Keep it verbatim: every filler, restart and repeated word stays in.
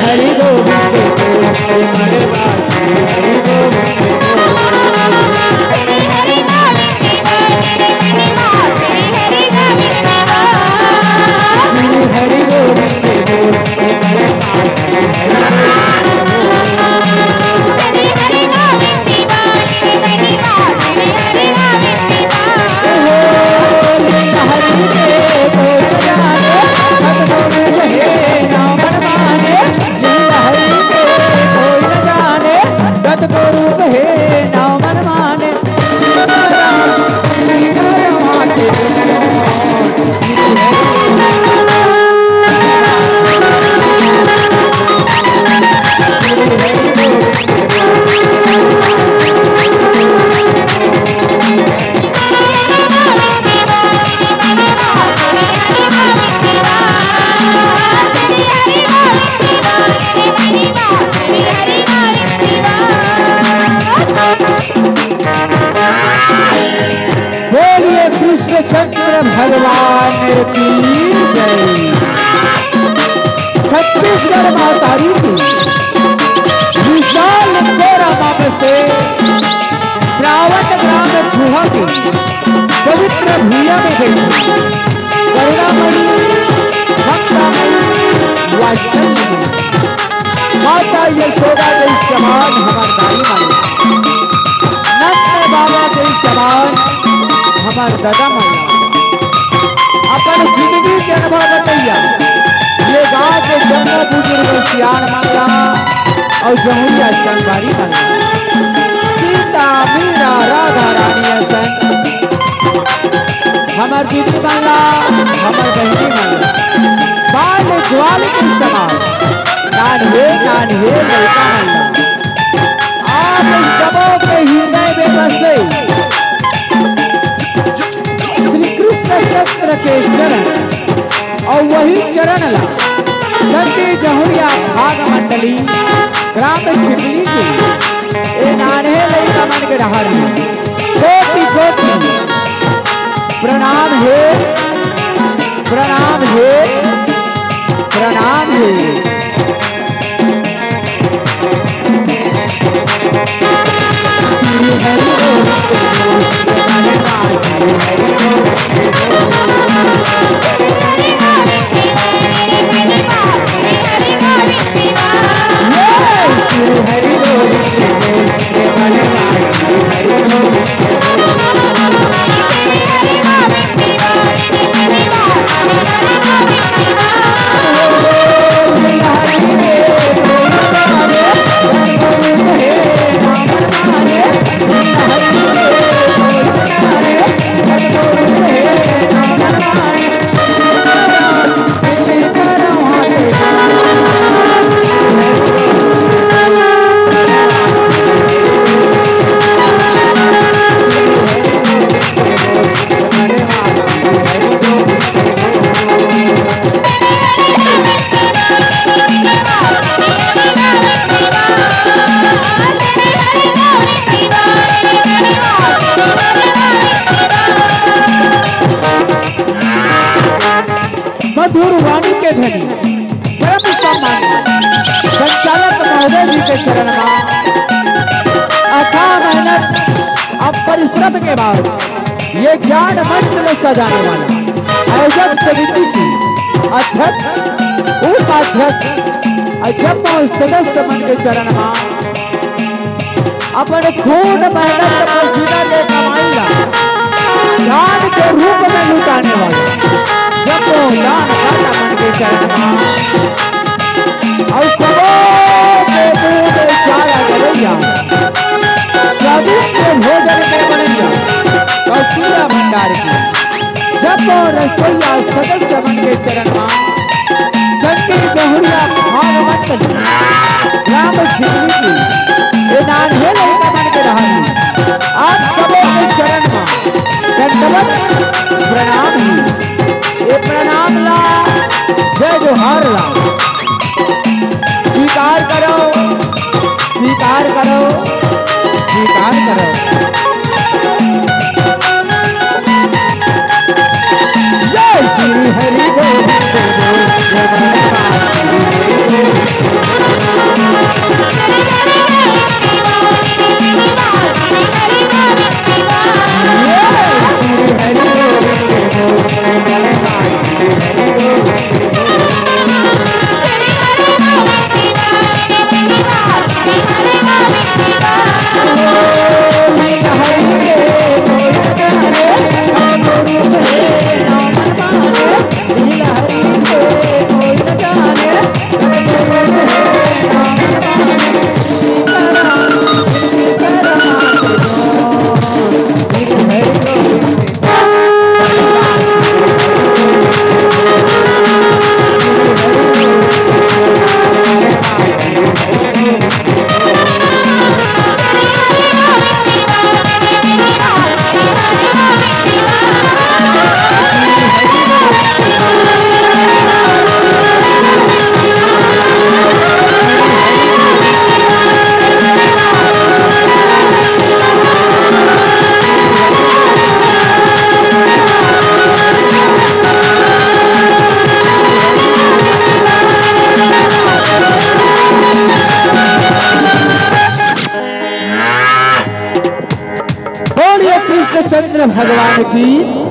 हरि गोविंद बोल, हरि गोविंद बोल। हरि गोविंद बोल, हरि गोविंद बोल। बोलिए कृष्णचंद्र भगवान की जय। छत्तीसगढ़ महतारी की विशाल गोरा माँ से रावत ग्राम धुआ की पवित्र भूया में बैठी करुणामयी, ममतामयी, वात्सल्यमयी माता यशोदा के समान हमार दाई माई, नंद बाबा के समान हमार दादा माई, अपन जिंदगी के अनुभव बतैया। ये गांव के जम्मो बुजुर्ग सियान मन ला अउ जमुनिया संगवारी मन ला। सीता, मीरा, राधा रानी असन हमर दीदी मन ला, हमर बहिनी मन ला, बाल ग्वाल के समान, नान्हे नान्हे लइका मन ला, आप सबो के हृदय में बसे श्री कृष्ण चंद्र के चरण, अउ वही चरण ला संत जहुरिया भाग मंडली ग्राम छिपली के ए नान्हे लइका मन के डहार में कोटि कोटि प्रणाम हे, प्रणाम हे, प्रणाम हे। मधुर वाणी के धनी, परम सम्मानी संचालक महोदय जी के चरण मा अथाह मेहनत अउ परिश्रम के बाद ये ज्ञान मंच ले सजाने वाला आयोजक समिति की अध्यक्ष, उपाध्यक्ष अउ जम्मो सदस्य मन के चरण मा अपन खून मेहनत पसीना के कमाई ला दान के रूप में लुटाने वाला जम्मो दान दाता मन के चरण मा अउ सबो के मुंह में छाया गवैया स्वादिष्ट भोजन के बनैया कस्तूरा भंडार की जम्मो रसोइया सदस्य मन के चरण मा संत जहुरिया भागवत जी, ग्राम छिपली जी, ए नान्हे लइका मन के डहार में आप सबो के चरण मा दंडवत प्रणाम हे। ए प्रणाम ला, जय जोहार ला स्वीकार करो, स्वीकार करो, स्वीकार करो। जय श्री हरि गोविंद बोल, जय हरि गोविंद। भगवान की।